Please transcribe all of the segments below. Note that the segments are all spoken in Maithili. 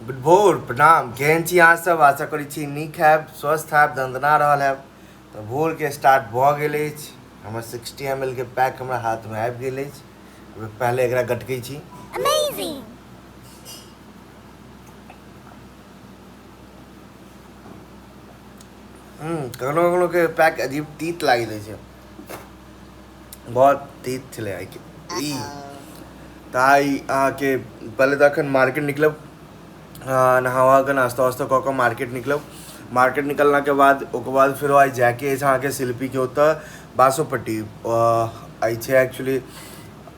गुड भोर, प्रणाम। केहन छी अहाँ सब? आशा करै छी नीक हैब, स्वस्थ हैब, दन्दना रहल हैब। तऽ भोरके स्टार्ट भऽ गेल अछि। हमर 60 एम एल के पैक हमरा हाथमे आबि गेल अछि। पहिले एकरा गटकै छी। कखनो कखनो के पैक अजीब तीत लागि जाइ छै, बहुत तीत छलै आइके ई। तऽ आइ अहाँके पहिले तऽ अखन मार्केट निकलब, नहा उहा कऽ नाश्ता वास्ता कऽ कऽ मार्केट निकलब। मार्केट निकललाके बाद ओकर बाद फेरो आइ जायके अछि अहाँके शिल्पीके ओतऽ बासोपट्टी। आइ छै एक्चुअली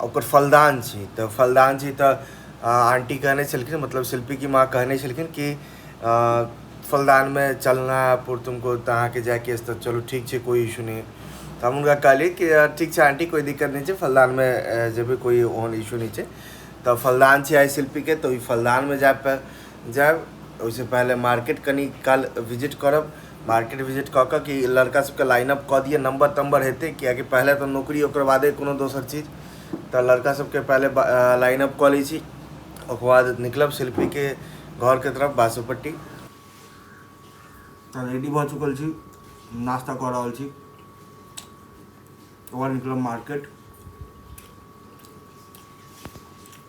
ओकर फलदान छी, तऽ फलदान छी तऽ आंटी कहने छलखिन, मतलब शिल्पीके माँ कहने छलखिन कि फलदानमे चलना है अपूर्व तुमको, तऽ अहाँके जायके अछि तऽ चलू ठीक छै, कोइ इशू नहि। तऽ हम हुनका कहलियै कि ठीक छै आंटी, कोइ दिक्कत नहि छै, फलदानमे जेबै, कोइ ओहन इशू नहि छै। तऽ फलदान छै आइ शिल्पीके, तऽ ओहि फलदानमे जायब। ओहिसँ पहिले मार्केट कनि काल विजिट करब। मार्केट विजिट कऽ कऽ कि लड़का सबके लाइन अप कऽ दिअ, नम्बर तम्बर हेतै, किएकि पहिले तऽ नौकरी ओकर बादे कोनो दोसर चीज। तऽ लड़का सबके पहिले लाइन अप कऽ लै छी, ओकर बाद निकलब शिल्पीके घरके तरफ बासोपट्टी। तऽ रेडी भऽ चुकल छी, नाश्ता कऽ रहल छी, ओकर बाद निकलब मार्केट।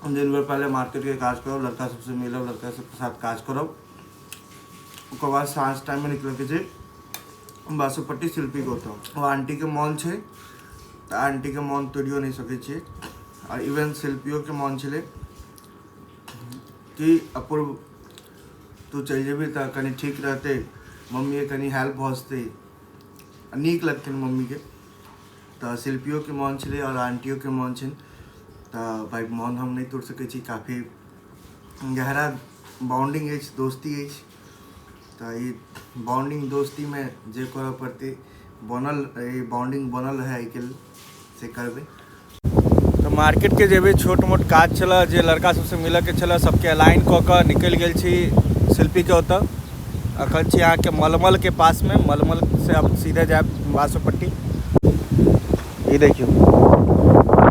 दिन भरि पहिले मार्केटके काज करब, लड़का सबसँ मिलब, लड़का सबके साथ काज करब, ओकर बाद साँझ टाइममे निकलऽके छै बासोपट्टी शिल्पीके ओतऽ। ओ आंटीके मोन छै तऽ आंटीके मोन तोड़ियो नहि सकै छियै। आ इवन शिल्पियोके मोन छलै कि अपूर्व तू चलि जेबही तऽ कनि ठीक रहतै, मम्मीके कनि हेल्प भऽ जेतै, नीक लगतनि मम्मीके। तऽ शिल्पियोके मोन छलै आओर आंटियोके मोन छनि, तऽ भाइ मोन हम नहि तोड़ि सकै छी। काफी गहरा बॉन्डिंग अछि, दोस्ती अछि, तऽ ई बॉन्डिंग दोस्तीमे जे करऽ पड़तै, बनल ई बॉन्डिंग बनल रहै एहिके लेल से करबै। तऽ मार्केटके जेबै, छोट मोट काज छलए जे लड़का सबसँ मिलऽके छलए, सबके अलाइन कऽ कऽ निकलि गेल छी शिल्पीके ओतऽ। अखन छी अहाँके मलमलके पासमे, मलमलसँ आब सीधे जायब बासोपट्टी। ई देखियौ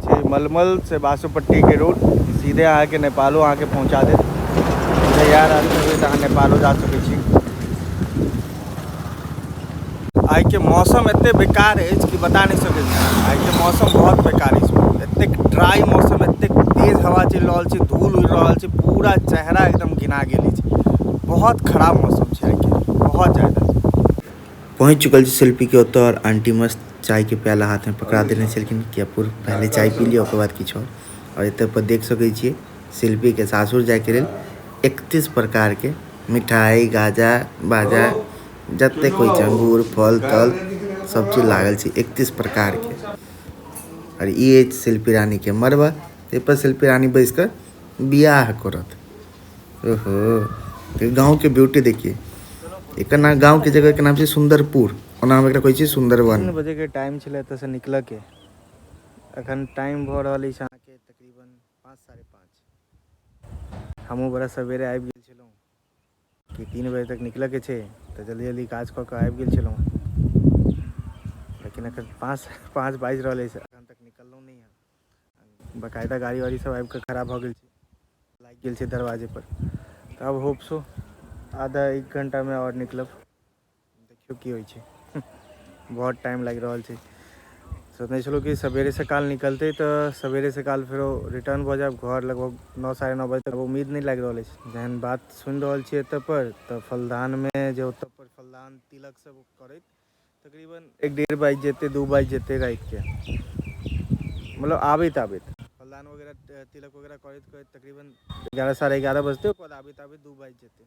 छै मलमल से बासोपट्टीके रोड, सीधे अहाँके नेपालो अहाँके पहुँचा देत। इएह रास्ता तऽ अहाँ नेपालो जा सकै छी। आइके मौसम एते बेकार अछि कि बता नहि सकै छी। आइके मौसम बहुत बेकार अछि, एतेक ड्राई मौसम, एतेक तेज हवा चलि रहल छै, धूल उड़ि रहल छै, पूरा चेहरा एकदम घिना गेल अछि। बहुत खराब मौसम छै आइके, बहुत ज्यादा। पहुँच चुकल छी शिल्पीके ओतऽ और आंटी मस्त चायके प्याला हाथमे पकड़ा देने छलखिन कि अपूर्व पहिले चाय पी लिअ, ओकर बाद किछु आओर। और एतऽ पर देख सकै छियै शिल्पीके सासुर जायके लेल 31 प्रकारके मिठाई, गाजा बाजा जतेक होइ छै, अंगूर फल तल सब चीज लागल छै 31 प्रकारके। और ई अछि शिल्पी रानीके मड़बा, ताहिपर शिल्पी रानी बैस कऽ बियाह करत। ओहो, गाँवके ब्यूटी देखिए। एकर नाम गाँवके जगहके नाम छै सुंदरपुर, ओना हम एकरा कहै छियै सुंदरवन। 3 बजेके टाइम छलै एतऽसँ निकलऽके, अखन टाइम भऽ रहल अछि अहाँके तकरीबन 5 साढ़े 5। हमहूँ बड़ा सवेरे आबि गेल छलहुँ कि 3 बजे तक निकलऽके छै, तऽ जल्दी जल्दी काज कऽ कऽ आबि गेल छलहुँ, लेकिन अखन 5 बाजि रहल अछि, अखन तक निकललहुँ नहि हँ। बकायदा गाड़ी वाड़ी सब आबि कऽ खड़ा भऽ गेल छै, लागि गेल छै दरवाजे पर। तऽ आब होप सो आधा 1 घंटामे आओर निकलब, देखियौ की होइ छै। बहुत टाइम लागि रहल छै। सोचने छलहुँ कि सवेरे सकाल निकलतै तऽ सवेरे सकाल फेरो रिटर्न भऽ जायब घर लगभग 9 साढ़े 9 बजे तक। उम्मीद नहि लागि रहल अछि। जहन बात सुनि रहल छी एतऽ पर, तऽ फलदानमे जे ओतऽ पर फलदान तिलक सब करैत तकरीबन 1 डेढ़ बाजि जेतै, 2 बाजि जेतै रातिके, मतलब आबैत आबैत फलदान वगैरह तिलक वगैरह करैत करैत तकरीबन 11 साढ़े 11 बजतै, ओकर बाद आबैत आबैत 2 बाजि जेतै।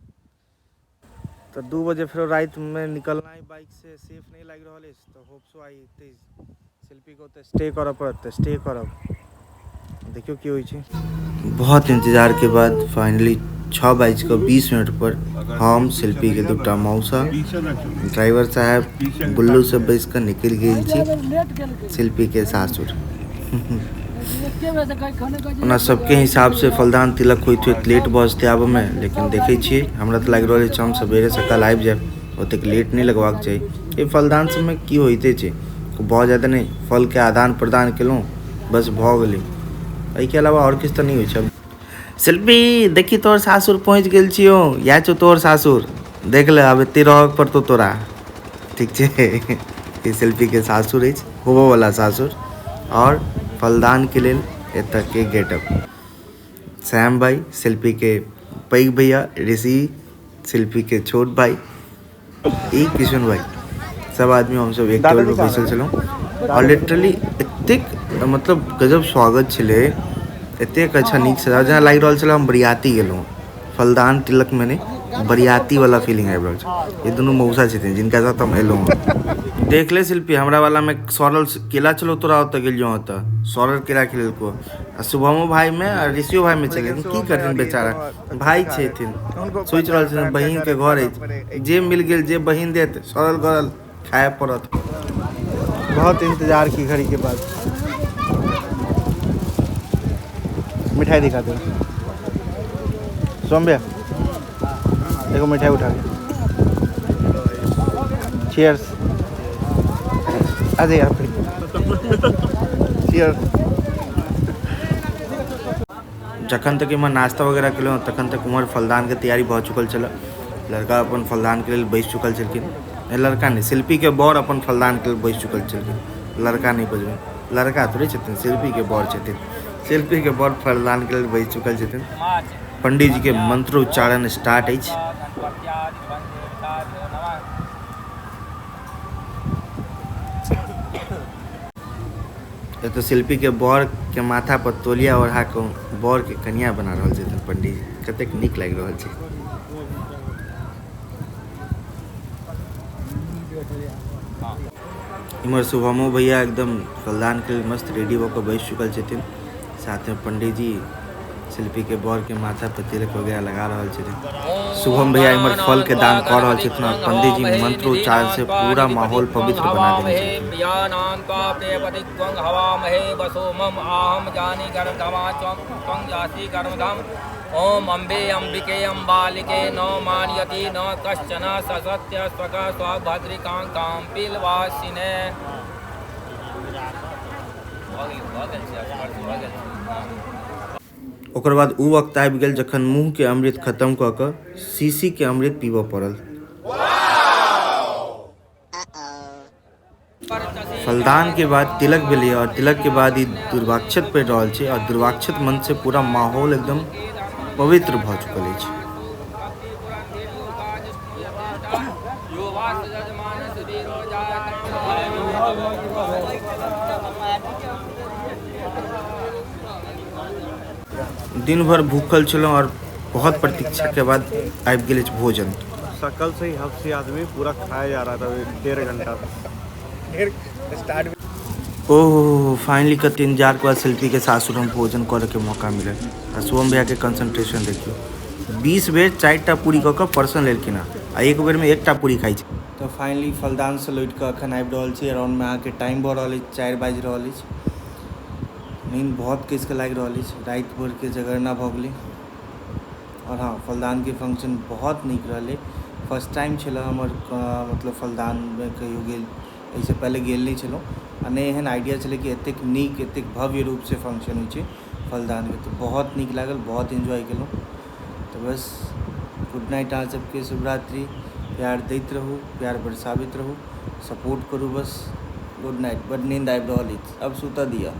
तऽ 2 बजे फेरो रातिमे निकलनाइ बाइकसँ सेफ नहि लागि रहल अछि। तऽ होप सो आइ एतै शिल्पीके ओतऽ स्टे करऽ पड़त, तऽ स्टे करब, देखियौ की होइ छै। बहुत इंतजार के बाद फाइनली 6 बाजि कऽ 20 मिनट पर हम शिल्पी के दूटा मौसा, ड्राइवर साहब, गुल्लू से बैस कऽ निकलि गेल छी शिल्पी के सासुर। ओना सबके हिसाब से फलदान तिलक होइत होइत लेट भऽ जेतै आबऽमे, लेकिन देखै छियै, हमरा तऽ लागि रहल अछि हम सवेरे सकाल आबि जायब, ओतेक लेट नहि लगबाक चाही। एहि फलदान सबमे की होइते छै, बहुत ज्यादा नहि, फलके आदान प्रदान केलहुँ बस भऽ गेलै, एहिके अलावा आओर किछु तऽ नहि होइ छै। शिल्पी देखी तोहर सासुर पहुँच गेल छियौ, इएह छौ तोहर सासुर, देख ले आब एते रहऽ पड़तौ तोरा। ठीक छै, ई शिल्पीके सासुर अछि, होबऽवला सासुर। आओर फलदानके लेल एतऽके गेटअप। श्याम भाई शिल्पीके पैघ भैया, ऋषि शिल्पीके छोट भाई, ई किशुन भाई, सब आदमी हमसब एक टेबल पर बैसल छलहुँ। आओर लिटरली एतेक मतलब गजब स्वागत छलै, एतेक अच्छा नीक से जेना लागि रहल छलै हम बरियाती गेलहुँ, फलदान तिलक में नहि, बरियाती वाला फीलिंग आबि रहल छै। ई दुनू मौसा छथिन जिनका साथ हम एलहुँ। देख ले शिल्पी, हमरा वाला में सड़ल केला छलो, तोरा ओतऽ गेलियो ओतऽ सड़ल केला खिलेलको। आ शुभमो भाई में आ ऋषियो भाई में छलै, लेकिन की करथिन बेचारा भाई छथिन, सोचि रहल छथिन बहिन के घर अछि, जे मिल गेल जे बहिन देत सड़ल गड़ल खाय पड़त। बहुत इंतजार की घड़ी के बाद मिठाई दिखा दो सोम भैया, देखो मिठाई उठा के। चीयर्स। अरे यहाँ पे चीयर्स। जखन तक इम्हर नाश्ता वगैरह केलहुँ तखन तक उम्हर फलदानके तैयारी भऽ चुकल छलै। लड़का अपन फलदानके लेल बैसि चुकल छलखिन, लड़का नहि, शिल्पीके बर अपन फलदानके लेल बैसि चुकल छलखिन। लड़का नहि बजबै, लड़का थोड़े छथिन, शिल्पीके बर छथिन। शिल्पीके बर फलदानके लेल बैसि चुकल छथिन। पंडीजीके मंत्रोच्चारण स्टार्ट अछि। एतऽ शिल्पी के बर के माथा पर तौलिया ओढ़ा कऽ बर के कनिया बना रहल छथिन पंडीजी, कतेक नीक लागि रहल छै। इम्हर शुभमो भैया एकदम फलदान के लेल मस्त रेडी भऽ कऽ बैसि चुकल छथिन। साथ में पंडीजी शिल्पी के बर के माथा पर तिलक वगैरह लगा रहल छथिन। शुभम भैया इम्हर फल के दान कऽ रहल छथिन और पंडीजी मंत्रोच्चारण से पूरा माहौल पवित्र बना देने छथिन। ओम अम्बे अम्बिके अम्बालिके न मानयति न कश्चन ससत्य स्वक स्वभद्रिकां काम्पिलवासिने। ओकर बाद ओ वक्त आबि गेल जखन मुँहके अमृत खत्म कऽ कऽ शीशीके अमृत पीबऽ पड़ल। फलदान के बाद तिलक भेलै और तिलक के बाद ई दुर्वाक्षत पड़ि रहल छै और दुर्वाक्षत मंत्र से पूरा माहौल एकदम पवित्र भऽ चुकल अछि। दिन भर भूखल छलहुँ और बहुत प्रतीक्षा के बाद आबि गेल अछि भोजन। शकल से ही हफ्सी आदमी पूरा खाया जा रहा था 1.5 घंटा। ओह फाइनली कते इंतजार के बाद शिल्पी के सासुर में भोजन करे के मौका मिलल। आ शुभम भैया के कंसंट्रेशन देखियो, 20 बेर 4टा पूरी कऽ कऽ पर्सन लेलखिन हँ आ एक बेर में 1टा पूरी खाइ छै। तऽ फाइनली फलदान से लौटि कऽ अखन आबि रहल छी। अराउंड में अहाँके टाइम भऽ रहल अछि 4 बाजि रहल अछि। नींद बहुत कसि कऽ लागि रहल अछि, राति भरिके जगरना भऽ गेलै। और हाँ, फलदानके फंक्शन बहुत नीक रहलै। फर्स्ट टाइम छलै हमर मतलब फलदानमे कहियो गेल, एहिसँ पहिले गेल नहि छलहुँ आ नहि एहन आइडिया छलै कि एतेक नीक एतेक भव्य रूपसँ फंक्शन होइ छै फलदानके। तऽ बहुत नीक लागल, बहुत एन्जॉय केलहुँ। तऽ बस गुड नाइट अहाँ सबके, शुभरात्रि। प्यार दैत रहू, प्यार बरसाबैत रहू, सपोर्ट करू। बस गुड नाइट। बड नींद आबि रहल अछि, अब सुतऽ दिअ।